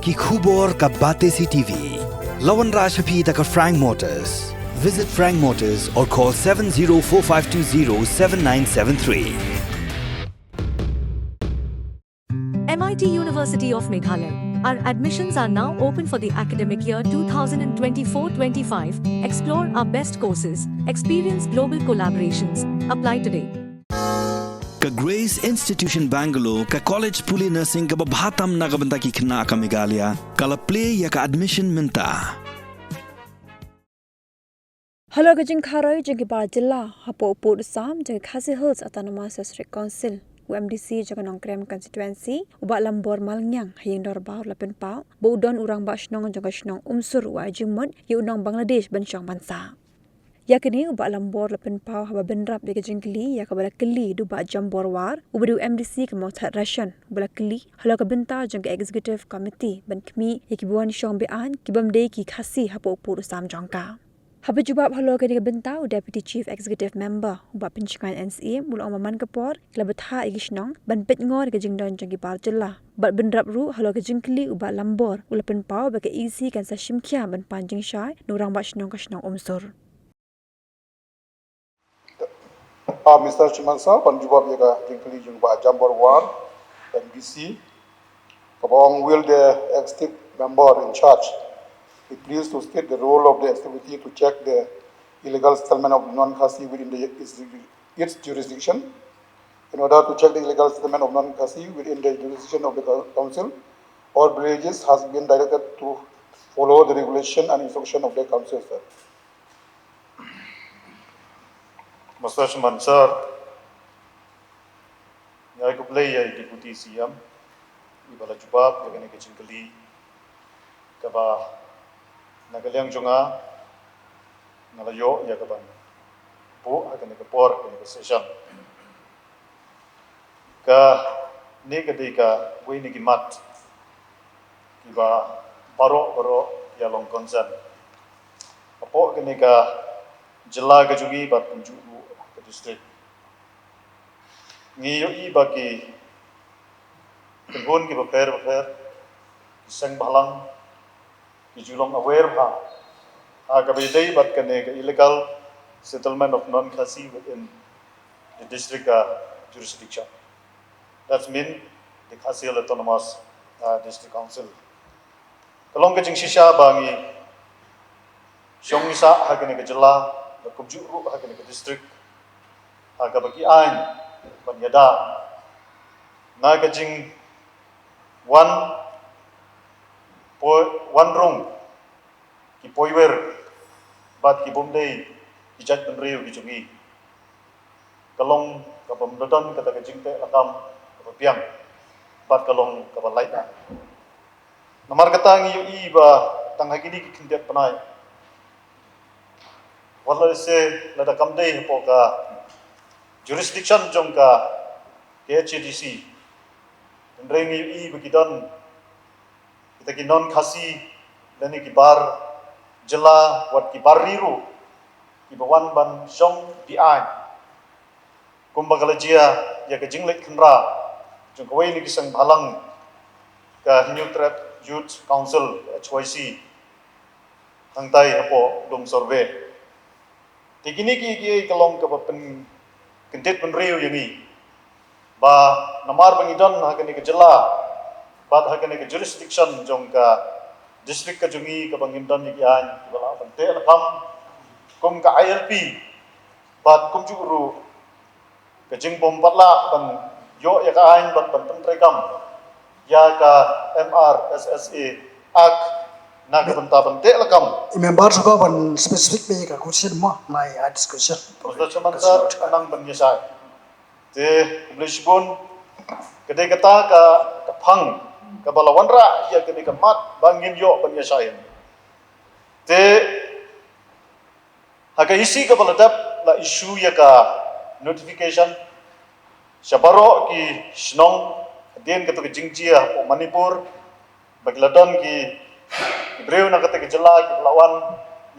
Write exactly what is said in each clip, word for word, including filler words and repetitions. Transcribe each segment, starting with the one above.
Ki khubor ka Batesi T V. La wanrah sha phi da ka Frank Motors. Visit Frank Motors or call seven zero four five two zero seven nine seven three. M I T University of Meghalaya. Our admissions are now open for the academic year two thousand twenty-four twenty-five. Explore our best courses, experience global collaborations. Apply today. Ka Grace Institution Bangalore, ka college pule nursing kaba bha tam na ka bynta ki khynnah ka Meghalaya, ka la plie ïa ka admission mynta. Halor ka jingkharoi jong ki bar jylla hapoh u pud u sam jong ka Khasi Hills Autonomous District Council, u M D C jong ka Nongkrem constituency, u Bah Lambor Malngiang, ha ïing dorbar u la pynpaw ba u don u rangbah shnong jong ka shnong Umsur uba ai jingmut ïa u nong Bangladesh ban shong ban sah. Ïa kane u Bah Lambor u la pynpaw haba bynrap ïa ka jingkylli ïa kaba la kylli da u Bah Jambor War, uba dei u M D C ka Mawthadraishan, uba la kylli halor ka bynta jong ka Executive Committee ban khmih ïa kiba wan shong be-aiñ kibym dei ki Khasi hapoh u pud u sam jong ka. Haba jubab halor kane ka bynta, u Deputy Chief Executive Member, u Bah Pynshngaiñ N C M, u la ong ba man ka por ki la bthah ïa ki shnong ban peitngor ïa ka jingdon jong ki bar jylla. Bad bynrap ruh halor ka jingkylli u Bah Lambor u la pynpaw ba ka E C kan sa shim khia ban pan jingshai na u rangbah shnong ka shnong Umsur. Ah, Mister Chairman Sir, ban jubab ïa ka jingkylli jong u Bah Jambor War, M D C, kaba ong, will the executive member in charge be pleased to state the role of the executive to check the illegal settlement of non-Khasi within the, its, its jurisdiction? In order to check the illegal settlement of non-Khasi within the jurisdiction of the coun-, council, all villages has been directed to follow the regulation and instruction of the council, sir. Mister Chairman Sir, nga ai khublei ïa i Deputy C M iba la jubab ïa kane ka jingkylli kaba na ka liang jong nga nga la ïoh ïa kaban buh ha kane ka por, ha kane ka session. Kane ka dei kawei na ki mat kiba baroh baroh ïa long concern hapoh kane ka jylla ka jong ngi bad kumjuh ruh ka district. Ngi ïohi ba ki kynhun kiba pher bapher, ki seng bhalang, ki ju long aware bha ha kaba ïadei bad kane ka illegal settlement of non-Khasi within the district, uh, jurisdiction. That's mean the Khasi Hills Autonomous, uh, District Council. Ka long ka jingshisha ba ngi shong ngi sah ha kane ka jylla, bad kumjuh ruh ha kane ka district, ha kaba ki aiñ ban ïada na ka jingwan poi, wan rung ki poiwer bad ki bym dei ki jaitbynriew ki jong ngi. Ka long kabym da don kata ka jingteh lakam kaba biang bad ka long kaba lait. Namar kata ngi ïohi ba tang ha kine ki khyndiat bnai, wat la se lada kam dei hapoh ka jurisdiction jong ka K H A D C, hynrei ngi ïohi ba ki don kita ki non-Khasi lane ki bar jylla wat ki bar ri ruh kiba wan ban shong be-aiñ. Kumba ka la jia ïa ka jingleit khynra jong kawei na ki seng bhalang, ka Hynñiewtrep Youth Council, H Y C, hangtai hapoh Lumsurvey. Te kine ki, ki, ka long kaba pynkyndit bynriew ïa ngi ba namar ba ngi don ha kane ka jylla bad ha kane ka jurisdiction jong ka district ka jong ngi kaba ngim don ïa ki aiñ kiba lah ban teh lakam kum ka I L P bad kumjuh ruh ka jingbym pat lah ban ïoh ïa ka aiñ bad ban pyntreikam ïa ka M R S S A Act na ka bynta ban teh lakam. I member shuwa ban specific bha ïa ka question mo, na i discussion. Mister Chairman Sir, nang ban ïa shai. Te khublei shibun, ka dei kata ka, ka phang kaba la wanrah ïa ka dei ka mat ba ngin ïoh ban ïa shai. Te ha ka E C kaba la dep la issue ïa ka notification sha baroh ki shnong hadien kata ka jingjia hapoh Manipur ba ki la don ki, ki briew na kata ka jylla kiba la wan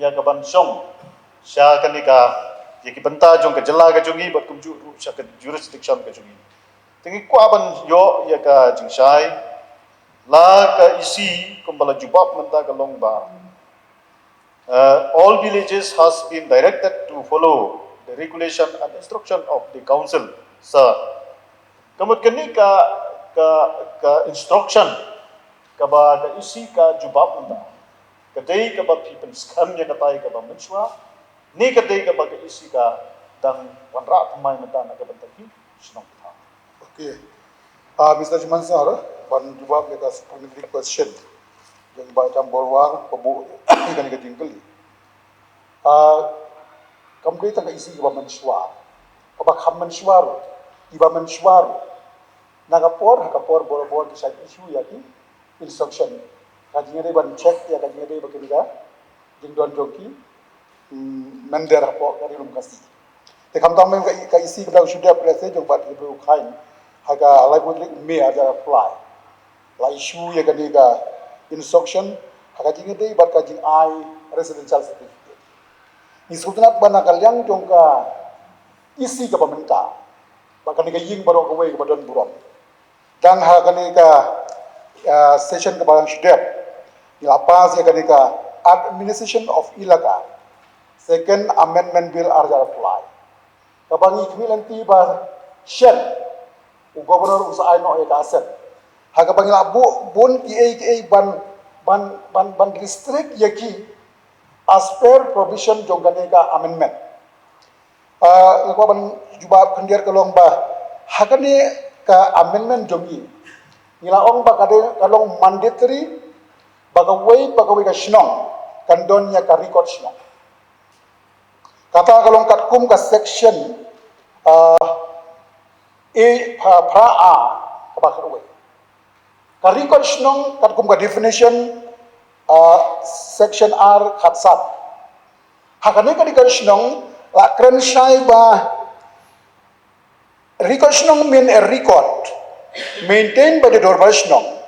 ïa ka ban shong sha kane ka, ïa ki bynta jong ka jylla ka jong ngi bad kumjuh ruh sha ka jurisdiction ka jong ngi. Te ngi kwah ban ïoh ïa ka jingshai La ka E C kumba la jubab mynta ka long ba, uh, all villages has been directed to follow the regulation and instruction of the council, sir. Ka mut kane ka, ka, ka instruction kaba ka E C ka jubab mynta, ka dei kaba phi pynskhem ïa katai kaba mynshuwa, ne ka dei kaba ka E C ka dang wanrah thymmai mynta na ka bynta ki shnong ki thaw. Okay. Ah, Mister Jumon sir, ban jubab ïa ka supplementary question jong Bah Jambor War, kaba ïa kane ka jingkylli. Ah, kam dei tang ka E C kaba mynshuwa, kaba kham mynshuwa ruh, iba mynshuwa ruh. Na ka por ha ka por borabor ki shait issue ïa ki instruction. Ka jingïadei ban check ïa ka jingïadei ba kane ka jingdon jong ki, mm, mynder hapoh ka Ri Lum Khasi. Te khamtam mynta ka, ka E C ka dang shu dep, let's say, jong Bah T W Khain ha ka laiphew tarik May ar hajar arphew lai. La issue ïa kane ka instruction ha ka jingïadei bad ka jingai residential certificate. Ngi sngewtynnat ba na ka liang jong ka E C kaba mynta, ba kane ka ïing baroh kawei kaba don burom, dang ha kane ka, ah, session kaba dang shu dep, ngi la pass ïa kane ka Administration of Elaka, Second Amendment Bill ar hajar arphew lai. Kaba ngi khmih lynti ba shen u Governor u sa ai noh ïa ka assent. Ha kaba ngi la buh bun kiei kiei ban, ban, ban, ban restrict ïa ki as per provision jong kane ka amendment. Ah, nga kwah ban jubab khyndiat ka long ba ha kane ka amendment jong ngi, ngi la ong ba ka dei, ka long mandatory ba kawei pa kawei ka shnong kan don ïa ka record shnong. Kata ka long katkum ka section, ah, A, phra, phra A, kaba khatwei. Ka record shnong katkum ka definition, ah, section ar khatsat. Ha kane ka record shnong la kren shai ba record shnong mean a record maintained by the Dorbar Shnong,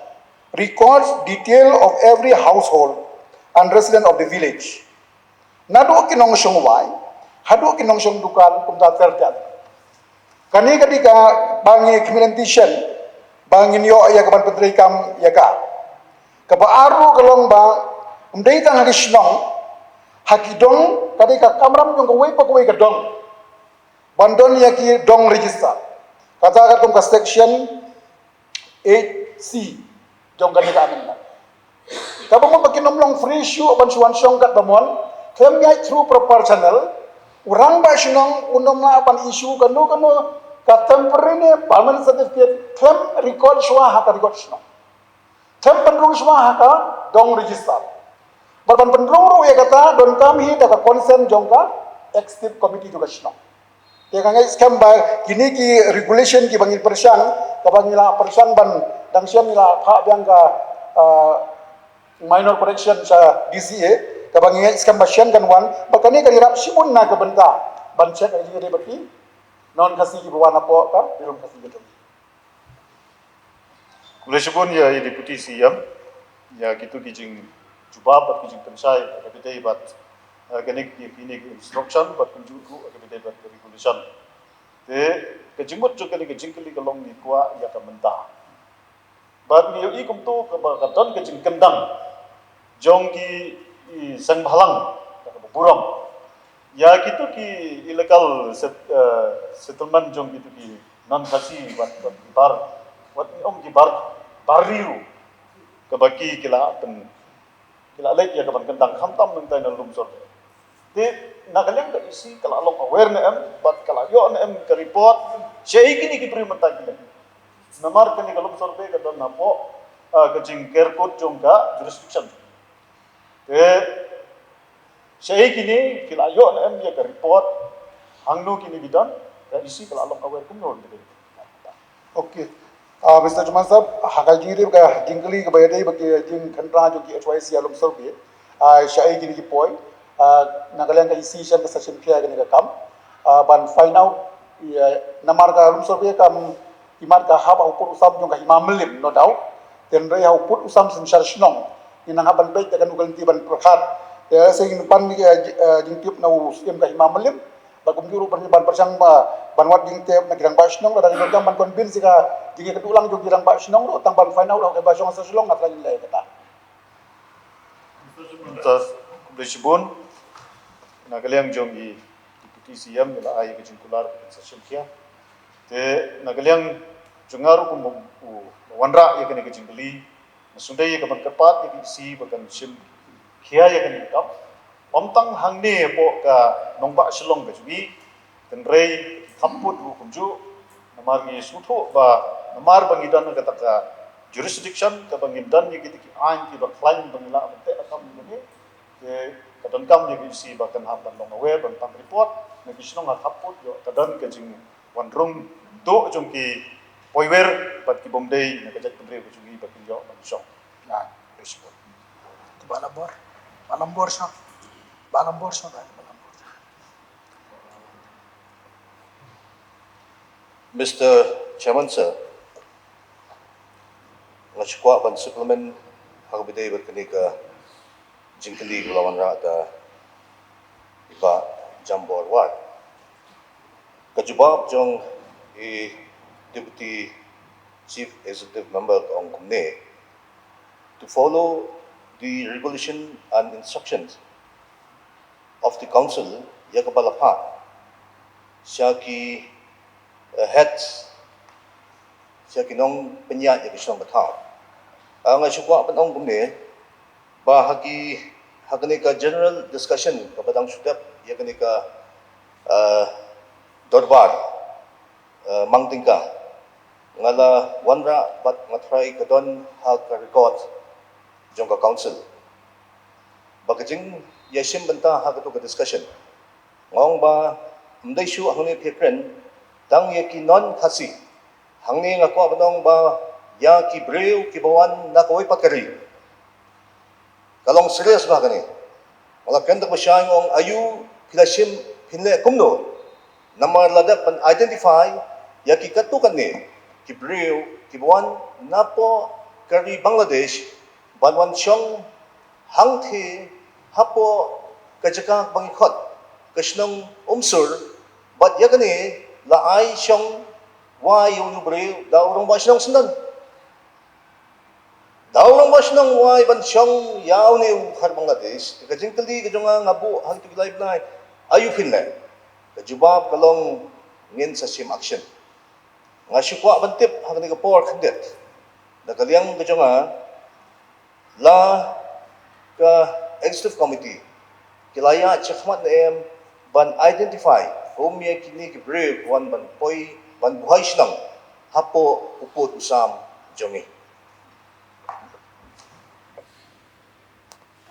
records detail of every household and resident of the village. Naduh ki nongshong wai haduh ki nongshong dukan kumta ter ter. Kane ka dei kaba ngi khmih lynti shen ba ngin ïoh ïa ka ban pyntreikam ïa ka. Kaba ar ruh ka long ba ym dei tang ha ki shnong, ha ki dong ka dei ka kamram jong kawei pa kawei ka dong ban don ïa ki dong register. Kata katkum ka section eight C jong kane ka amendment. Kaba mon ba kin ym long free shuh ban shu wan shong katba mon, khlem ïaid through proper channel, u rangbah shnong un ym lah ban issue kano kano ka temporary ne permanent certificate khlem record shuwa ha ka record shnong, khlem pynrung shuwa ha ka dong register. Bad ban pynrung ruh ïa kata donkam hi da ka consent jong ka executive committee jong ka shnong. Te nga ngeit skhem ba kine ki regulation kiba ngi pyrshang, kaba ngi la pyrshang ban dang shen ngi la phah biang ka, ah, minor correction sha D C A, kaba ngi ngeit skhem ba shen kan wan, ba kane kan ïarap shibun na ka bynta ban check ïa ka jingïadei bad ki non Khasi kiba wan hapoh ka Ri Lum Khasi ka jong ngi. Khublei shibun ïa i Deputy C M ïa kito ki jingjubab bad ki jingpynshai ïa ka bynta bad, eh, kine ki, kine ki instruction bad kumjuh ruh ïa ka bynta bad ka regulation. Te ka jingmut jong kane ka jingkylli ka long ngi kwah ïa ka mynta. Bad ngi ïohi kumto kaba ka don ka jingkyndang jong ki, i, seng bhalang kaba burom ïa kito ki illegal set-, eh, settlement jong kito ki non Khasi wat, wat ki bar, wat ngi ong ki bar, bar ri ruh kaba ki, ki la pyn, ki la leit ïa kaban kyndang khamtam nangtai na Lumsorbeh. Te na ka liang ka E C ka la long aware ne em bad ka la ïoh ne em ka report shaei kine ki briew mynta ki leit? Namar kane ka Lumsorbeh ka don hapoh, ah, ka jingker kut jong ka jurisdiction. Te shaei kine ki la ïoh ne em ïa ka report, hangno kine ki don? Ka E C ka la long aware kumno? Okay. Ah, Mister Chairman Sahab, ha ka jingïadei ka jingkylli kaba ïadei bad ka jingkhynra jong ki H Y C ha Lumsorbeh, ah, shaei kine ki poi, ah, na ka liang ka E C shen ka session khia kane ka kam, ah, ban find out, ïa, namar ka Lumsorbeh kam imat ka hap ha u pud u sam jong ka Hima Mylliem, no doubt. Te hynrei ha u pud u sam synshar shnong ngin nang hap ban peit da kano ka lynti ban pyrkhat. Te sa ngin pan, ïa, ji-, eh, jingtip na u Syiem ka Hima Mylliem, Ba kumjuh ruh ban, ban pyrshang ba ban wad jingtip na ki rangbah shnong, lada ngi donkam ban convince ïa ka jingïakynduh lang jong ki rangbah shnong ruh, tang ban find out ha kaba shong ha Shillong, nga trai ngin leh kata. Khublei shibun. Na ka liang jong i Deputy C M, ngi la ai ka jingkular ban sa shim khia. Te na ka liang jong nga ruh kum u, u wanrah ïa kane ka jingkylli, nga sngewdei ïa ka ban kyrpad ïa ka E C ba kan shim khia ïa kane ka kam. Ym tang hangne hapoh ka nongbah Shillong ka jong ngi, hynrei khappud ruh kumjuh, namar ngi sngewthuh ba namar ba ngi don kata ka jurisdiction kaba ngim don ïa kita ki aiñ kiba khlaiñ ba ngi lah ban teh lakam ïa kane. Te ka donkam ïa ka E C ba kan hap ban long aware, ban pan report na ki shnong ha khappud, ïoh ka don ka jingwan rung duh jong ki poiwer bad ki bym dei na ka jaitbynriew ka jong ngi ba kin ïoh ban shong. Khublei shibun. Bah Lambor. Bah Lambor shong. Bah Lambor shong, Bah Lambor. Mister Chairman Sir, nga shu kwah ban supplement ha kaba ïadei bad kane ka jingkylli kaba la wanrah da i Bah Jambor War. Ka jubab jong i Deputy Chief Executive Member ka ong kumne: to follow the regulation and instructions of the council, ïa kaba la phah sha ki, eh, heads, sha ki nongpynïaid ïa ki shnong ka thaw. Ah, nga shu kwah ban ong kumne ba ha ki, ha kane ka general discussion kaba dang shu dep ïa kane ka, eh, dorbar, eh, mang tyngka, nga la wanrah bad nga tharai ka don ha ka record jong ka council ba ka jingïashim bynta ha kato ka discussion, nga ong ba ym dei shuh hangne phi kren tang ïa ki non Khasi. Hangne nga kwah ban ong ba ïa ki briew kiba wan na kawei pat ka ri. Ka long serious ba kane. Nga la kren da kaba shai, nga ong, aïu phi la shim, phin leh kumno? Namar la dep ban identify ïa ki katto katne ki briew kiba wan napoh ka ri Bangladesh ban wan shong hangthie hapoh ka jaka ba ngi khot ka shnong Umsur, bad ïa kane la ai shong wai ïa une u briew da u rangbah shnong Syndon. Da u rangbah shnong wai ban shong ïa une u khar Bangladesh. Ka jingkylli ka jong nga, nga buh ha kito ki lai bnai, aïu phin leh? Ka jubab ka long, ngin sa shim action. Nga shu kwah ban tip ha kane ka por khyndiat, na ka liang ka jong nga, la ka executive committee ki la ïaid shakhmat ne em ban identify kum ïa kine ki briew ki wan ban poi ban buhai shnong hapoh u pud u sam jong ngi.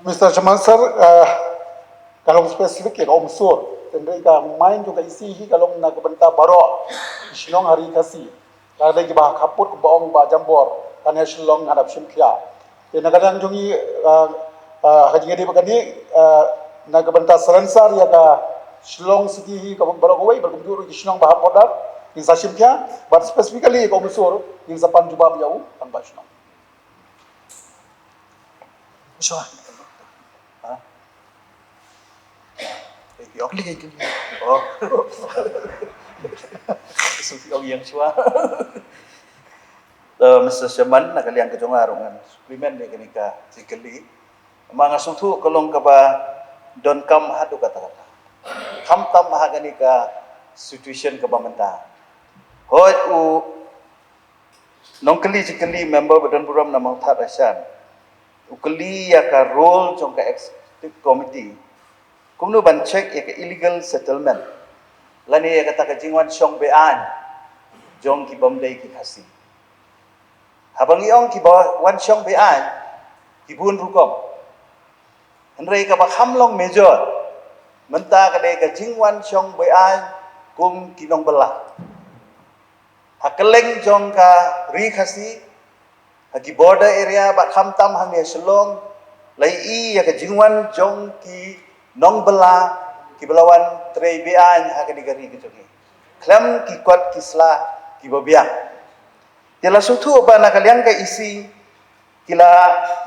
Mister Chairman Sir, eh, ka long specific ïa ka Umsur. Hynrei ka main jong ka E C hi ka long na ka bynta baroh ki shnong ha ri Khasi. Ka dei kiba khappud kumba ong Bah Jambor, kane Shillong ngan hap shim khia. Te na ka liang jong ngi, eh, eh, ka jingïadei bad kane, eh, na ka bynta Salensar ïa ka Shillong City hi ka baroh kawei, bad kumjuh ruh ki shnong ba hap border, ngin sa shim khia, bad specifically ïa ka Umsur, ngin sa pan jubab ïa u rangbah shnong. Shuwa. Ha? Eh, phi ong. Kylli, kylli. Oh. Shu phi ong ïa nga shuwa. Eh, Mister Chairman, na ka liang ka jong nga ruh ngan supplement ïa kane ka jingkylli. Ma nga sngewthuh ka long kaba donkam haduh katta katta. Khamtam ha kane ka situation kaba mynta. Hooid u nongkylli jingkylli, member ba don burom na Mawthadraishan, u kylli ïa ka role jong ka executive committee kumno ban check ïa ka illegal settlement lane ïa kata ka jingwan shong beaiñ jong ki bym dei ki Khasi. Haba ngi ong kiba wan shong beaiñ, ki bun rukom. Hynrei kaba kham long major mynta ka dei ka jingwan shong beaiñ kum ki nongbylla. Ha kylleng jong ka ri Khasi, ha ki border area bad khamtam hangne Shillong, la ïohi ïa ka jingwan jong ki nongbylla kiba la wan trei beaiñ ha kane ka ri ka jong ngi, khlem ki kot ki sla kiba biang. Te la sngewthuh ba na ka liang ka E C ki la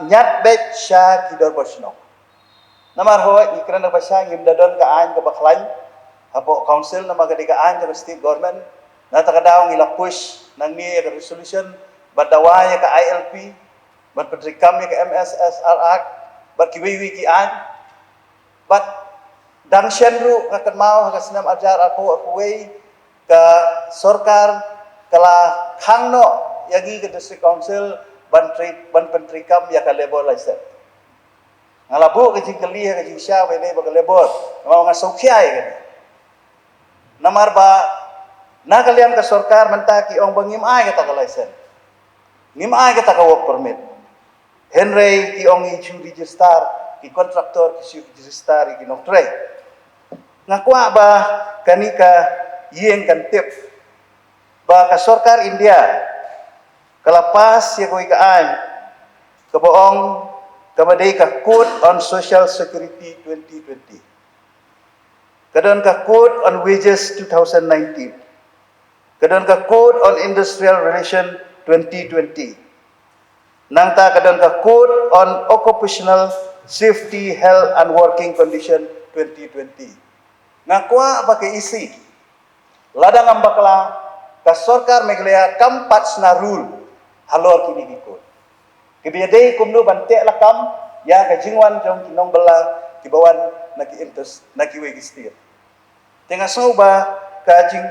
ñiad beit sha ki dorbar shnong. Namar hooid, ngi kren ba sha ngim da don ka aiñ kaba khlaiñ hapoh council namar ka dei ka aiñ ka state government. Na kata ka daw ngi la push nangne ïa ka resolution bad dawa ïa ka I L P, bad pyntreikam ïa ka M S S R Act bad kiwei kiwei ki aiñ. Bad dang shen ruh nga kynmaw ha ka snem arhajar arphew arphew wei ka sorkar ka la khang noh ïa ngi ka district council ban trei, ban pyntreikam ïa ka labour license. Nga la buh ka jingkylli ha ka jingshisha ba ïadei bad ka labour, namar nga sngewkhia ïa kane. Namar ba na ka liang ka sorkar mynta ki ong ba ngim ai kata ka license, ngim ai kata ka work permit. Hynrei ki ong ngi shu register, ki contractor ki shu register ïa ki nongtrei. Nga kwah ba kane ka ïing kan tip ba ka sorkar India ka la pass ïa kawei ka aiñ kaba ong, kaba dei ka Code on Social Security twenty twenty. Ka don ka Code on Wages two thousand nineteen. Ka don ka Code on Industrial Relation twenty twenty. Nangta ka don ka Code on Occupational Safety, Health and Working Condition twenty twenty. Nga kwah ba ka E C, lada ngam bakla, ka sorkar Meghalaya kam pat shna rule halor kine ki code. Kiba ïadei kumno ban teh lakam ïa ka jingwan jong ki nongbylla kiba wan na ki inter-, na kiwei ki state. Te nga sngew ba ka jing,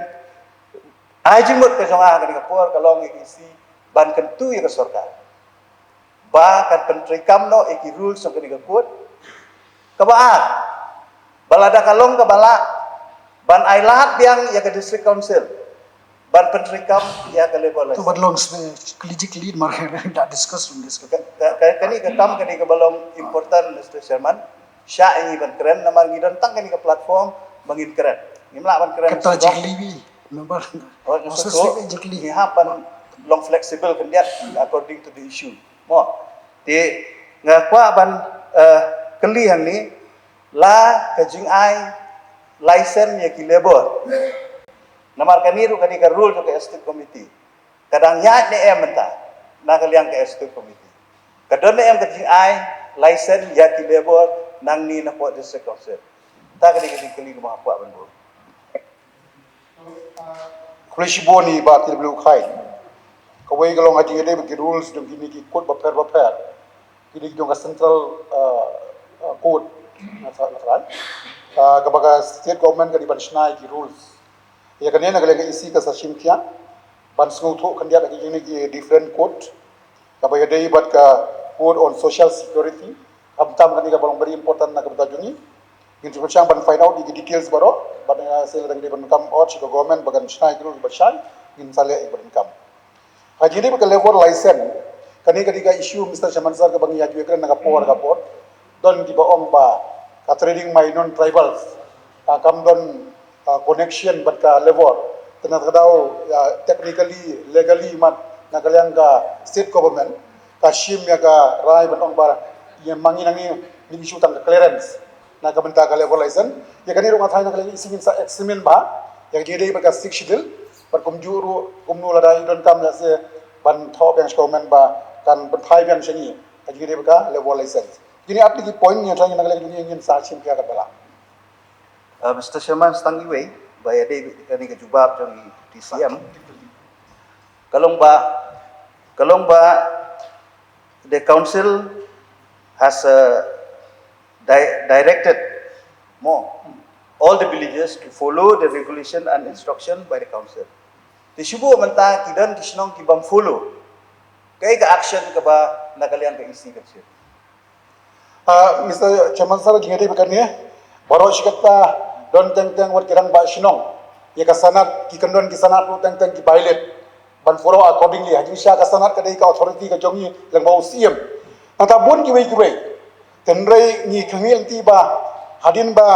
ai jingmut ka jong nga ha kane ka por ka long ïa ka E C ban kyntu ïa ka sorkar ba kan pyntreikam noh ïa ki rules jong kane ka code. Kaba ar, ba lada ka long kaba lah, ban ailad biang ïa ka district council ban pyntreikam ïa ka labour license. To, wat long spe-, kylli jingkylli mar da discuss, long discuss. Ka, ka, ka, kane ka kam kane kaba long important, Mister Chairman. Shah ïa ngi ban kren namar ngi don tang kane ka platform ba ngin kren. Ngim lah ban kren. Kata surok. Jingkylli wi, member. Oh, maksud maksud surok, jingkylli. Ngi hap ban long flexible khyndiat according to the issue. Mo. Te nga kwah ban, eh, kylli hangne, la ka jingai license ïa ki labour. Namar kane ruh kane ka rule jong ka estate committee. Ka dang ïaid ne em mynta na ka liang ka estate committee? Ka don ne em ka jingai license ïa ki labour nangne napoh district council? Ta ka dei ka jingkylli kaba nga kwah ban buh. Khublei shibun ïa i Bah T W Khai. Kawei ka long ha jingïadei bad ki rules jong kine ki code bapher bapher. Kine ki jong ka central, uh, uh, code. Nga sa, nga sa, uh, kaba ka state government ka dei ban shna ïa ki rules. Ïa kane na ka liang ka E C ka sa shim khia ban sngewthuh khyndiat ïa kine ki different code. Kaba ïadei bad ka code on social security. Khamtam kane kaba long very important na ka bynta jong ngi. Ngin sa pyrshang ban find out ïa ki details baroh, bad nga sa lada ngi dei ban kam ot sha ka government ba kan shna ïa ki rules ba shai, ngin sa leh ïa ki ba donkam. Ha jingdei bad ka labour license, kane ka dei ka issue, Mister Chairman Sir, kaba ngi ïa ju ïakren na ka por ka por. Don kiba ong ba ka trading ma i non-tribals, ah, kam don, ah, connection bad ka labour. Te na kata ka daw, ïa, technically, legally mat, na ka liang ka state government ka shim ïa ka rai ban ong ba ïa ma ngi na ngi, ngi issue tang ka clearance na ka bynta ka labour license. Ïa kane ruh nga tharai na ka liang ka E C ngin sa examine bha ïa ka jingdei bad ka Sixth Schedule. Bad kumjuh ruh kumno lada i donkam lehse ban thoh biang sha ka government ba kan pynphai biang sha ngi ka jingdei bad ka labour license. Kine ar tylli ki point nga tharai na ka liang ka jong ngi ngin sa shim khia katba lah. Uh, Mister Chairman, sa tang iwei ba ïadei bad kane ka jubab jong i Deputy C M. Ka long ba, ka long ba the council has, uh, di-, directed mo all the villages to follow the regulation and instruction by the council. Te shu buh mynta ki don ki shnong ki bym follow. Kaei ka action kaba na ka liang ka E C kan shem? Ah, Mister Chairman Sir, jingïadei bad kane, baroh shi katta don teng teng wat ki rangbah shnong, ïa ka sanad, ki kyndon ki sanad ruh teng teng ki violate. Ban follow accordingly. Ha jingshisha ka sanad ka dei ka authority ka jong ngi lyngba u Syiem. Nangta bun kiwei kiwei. Hynrei ngi khmih lynti ba hadien ba,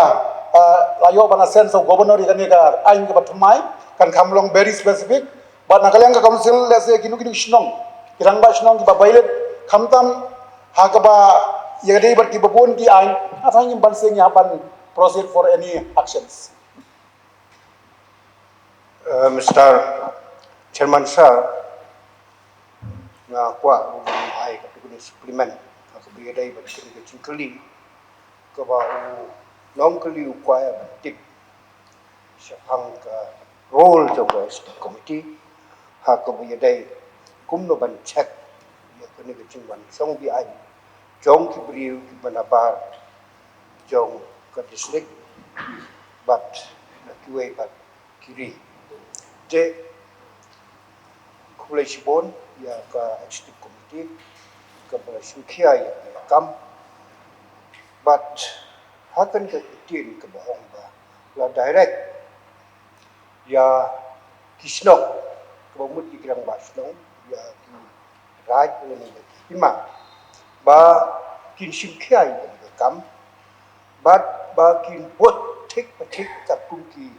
ah, la ïoh ban assent sha u governor ïa kane ka aiñ kaba thymmai, kan kham long very specific. Bad na ka liang ka council, lehse kino kino ki shnong, ki rangbah shnong kiba violate, khamtam ha kaba ïadei bad kiba bun ki aiñ, nga tharai ngim ban seng ïa ban proceed for any actions. Uh, Mister Chairman Sir, nga kwah ban ai katto katne supplement ha kaba ïadei bad kane ka jingkylli kaba u nongkylli u kwah ban tip. shaphang ka role jong ka executive committee ha kaba ïadei kumno ban check ïa kane ka jingwan shong beaiñ jong ki briew kiba nabar jong ka district bad na kiwei pat ki ri. Te khublei shibun ïa ka executive committee kaba la shimkhia ïa ka kam bad ha kane ka ktien kaba ong ba la direct ïa ki shnong kaba mut ïa ki rangbah shnong, ïa ki raid lane ïa ki hima ba kin shimkhia ïa kane ka kam bad ba kin bud thik pa thik katkum ki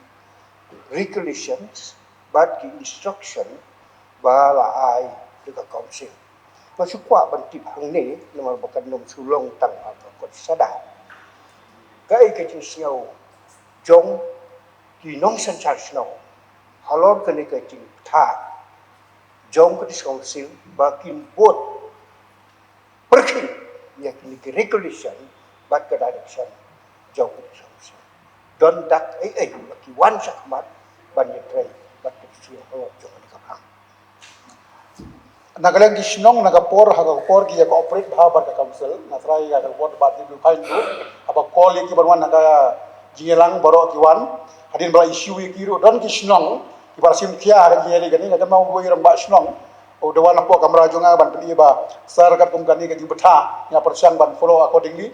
regulations bad ki instruction ba la ai da ka council. Nga shu kwah ban tip hangne namar ba kan ym shu long tang ha ka kot shadar. Kaei ka jingsngew jong ki nongsynshar shnong halor kane ka jingbthah jong ka district council ba kin bud pyrkhing ïa kine ki regulation bad ka direction jong ka district council. Don dak ei ei ba ki wan shakhmat ban ïatrei bad ka district halor jong kane ka kam. Na ka liang ki shnong na ka por ha ka por ki ïa cooperate bha bad ka council, nga trai ïa ka por bad ki du phain du haba call ïa ki ban wan na ka jingïalang baroh ki wan. Hadien ba la issue ïa ki ruh don ki shnong kiba la shimkhia ha ka jingïaleh kane, nga kynmaw uwei u rangbah shnong u da wan hapoh kamra jong nga ban pyni ba sir katkum kane ka jingbthah nga pyrshang ban follow accordingly.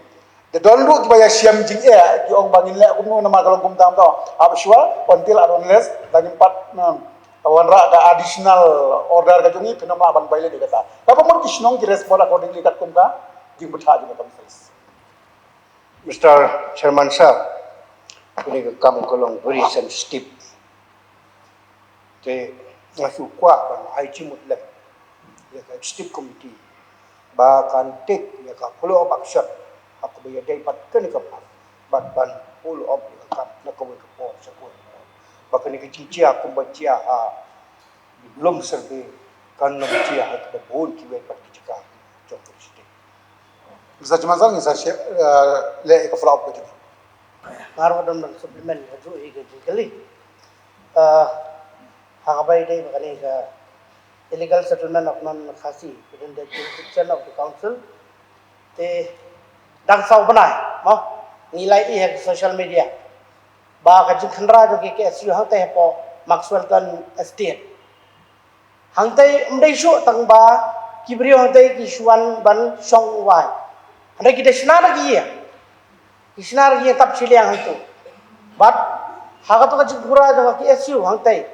Te don ruh kiba ïashem jingeh, ki ong ba ngin leh kumno namar ka long kumta kumta. Hap shuwa, until and unless la ngim pat, um, wanrah ka additional order ka jong ngi, phin ym lah ban violate ïa kata. Kaba mut ki shnong ki respond accordingly katkum ka jingbthah jong ka council. Mister Chairman Sir, kane ka kam ka long very sensitive. Te nga shu kwah ban ai jingmut lem ïa ka executive committee ba kan take ïa ka follow up action ha kaba ïadei bad kane ka kam bad ban follow up ïa ka kam na kawei ka por sha kawei ka por ba kane ka jingjia kumba jia ha Lumshyrkhei kan ym jia ha kaba bun kiwei pat ki jaka jong ka district. Mister Chairman Sir, ngin sa share, eh, leh ïa ka follow up ka jong ngi. Nga ruh don ban supplement ha kajuh hi ka jingkylli. Ah, ha kaba ïadei bad kane ka illegal settlement of non-Khasi within the jurisdiction of the council. Te dang saw bnai mo ngi la ïohi ha social media ba ka jingkhynra jong ki K S U hangtei hapoh Maxwellton Estate. Hangtei ym dei shuh tang ba ki briew hangtei ki shu wan ban shong wai. Hynrei ki dei shna da ki ïing. Ki shna da ki ïing tap shiliang hangtu. Bad ha kato ka jingkhynra jong ka K S U hangtei,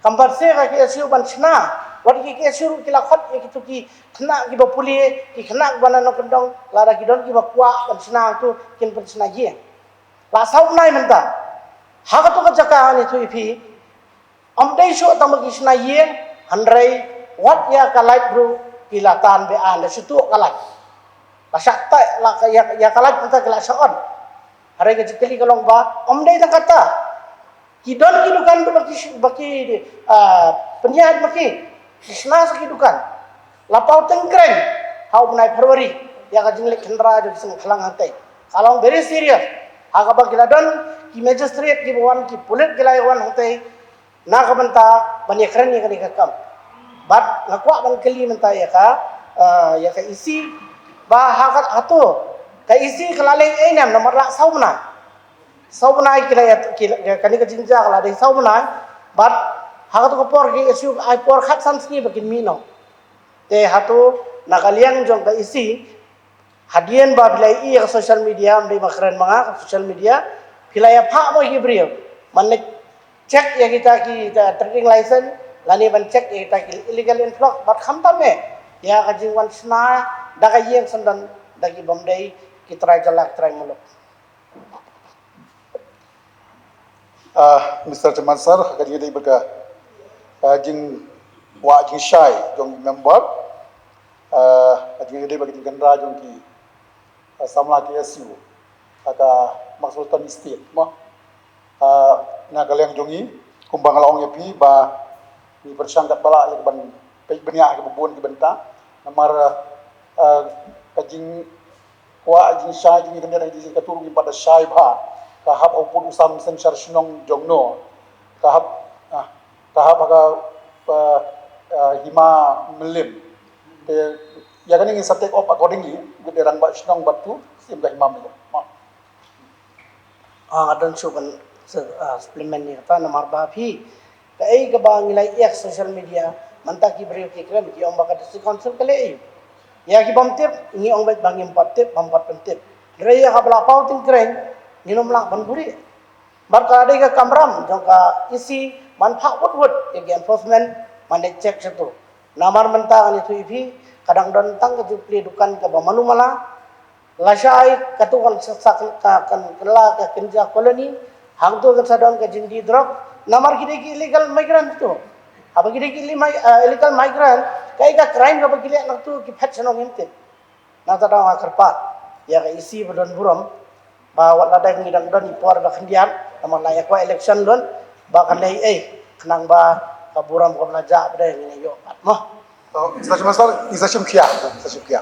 kam pat seh ka K S U ban shna. Wat ki K S U ruh ki la khot ïa kitu ki khynnah kiba pule, ki khynnah kiba na nongkyndong, lada ki don kiba kwah ban shna hangtu kin pynshna ïing. La saw bnai mynta. Ha kato ka jaka ngi ïathuh ïa phi, ym dei shuh tang ba ki shna ïing, hynrei wat ïa ka light ruh ki la tan be-aiñ, la shu tuh ka light. La shah teh la ka ïa, ïa ka light mynta ki la shah on. Hynrei ka jingkylli ka long ba ym dei tang kata. Ki don ki dukan ba ki, ba ki, ah, pynïaid ba ki, ki shna sa ki dukan. La paw tyngkrein ha u bnai February ïa ka jingleit khynra jong ki seng khlang hangtei. Ka long very serious. Ha kaba ki la don ki magistrate kiba wan, ki pulit ki la ïa wan hangtei na ka bynta ban ïakren ïa kane ka kam. Bad nga kwah ban kylli mynta ïa ka, ah, ïa ka E C ba ha ka, hato ka E C ka la leh ei ne em namar la saw bnai. Saw bnai ki la ïa, ki la, kane ka jingjia ka la dei saw bnai. Bad ha kato ka por ki issue ai por khatsan sngi ba kin mih noh. Te hato na ka liang jong ka E C, hadien ba phi la ïohi ïa ka social media, ym dei ba kren ma nga, ka social media, phi la ïa phah mo ïa ki briew ban leit check ïa kita ki, kita trading license lane ban check ïa kita ki illegal influx, bad khamtam eh ïa ka jingwan shna da ka ïing syndon da ki bym dei ki trai jylla, ki trai muluk. Ah, Mister Chairman Sir, ha ka jingïadei bad ka, ah, jingkwah jingshai jong ki member, ah, ha ka jingïadei bad ka jingkhynra jong ki, ah, samla K S U ha ka Maxwellton Estate mo. Ah, na ka liang jong ngi, kumba nga la ong ïa phi ba ngi pyrshang katba lah ïa ka ban peit bniah ha kiba bun ki bynta. Namar, ah, ka jing kwah jingshai jong ngi khyndiat ha ka jingkyntu ruh ngim pat da shai bha. Ka hap ha u pud u sam synshar shnong jong no. Ka hap, ah, ka hap ha ka, ah, ah, Hima Mylliem. Te ïa kane ngin sa take up accordingly, bad dei rangbah shnong bad tu, siem ka Hima Mylliem. Ma. Ah, nga don shuh kan se- ah, supplement ïa kata namar ba phi kaei kaba ngi la ïohi ha social media mynta ki briew ki kren ki ong ba ka district council ka leh ïa ki bym tip, ngi ong ba ngim pat tip, bym pat pyntip. Hynrei ïa kaba la paw tyngkreiñ ngin ym lah ban buhrieh. Bad ka dei ka kamram jong ka E C ban phah wut wut ïa ki enforcement ban leit check shato. Namar mynta ngan ïathuh ïa phi ka dang don tang ka jingplie dukan kaba malu mala. Lashai katu kan sa sa kan kan kan la ka Kynja colony. Hangtu kan sa don ka jingdie drug. Namar ki dei ki illegal migrant tu. Haba ki dei ki ille- mi- ah, illegal migrant, kaei ka crime kaba ki leh nangtu ki phet shnong ngim tip. Nangta dang nga kyrpad ïa ka E C ba don burom ba wat la dang ngi dang don i por ba khyndiat namar la ïa kwah election lon ba kan leh ei khnang ba ka burom kaba la jah ba dei ngi ïoh pat mo. To, Mister Chief Minister, isa shim khia, isa shim khia.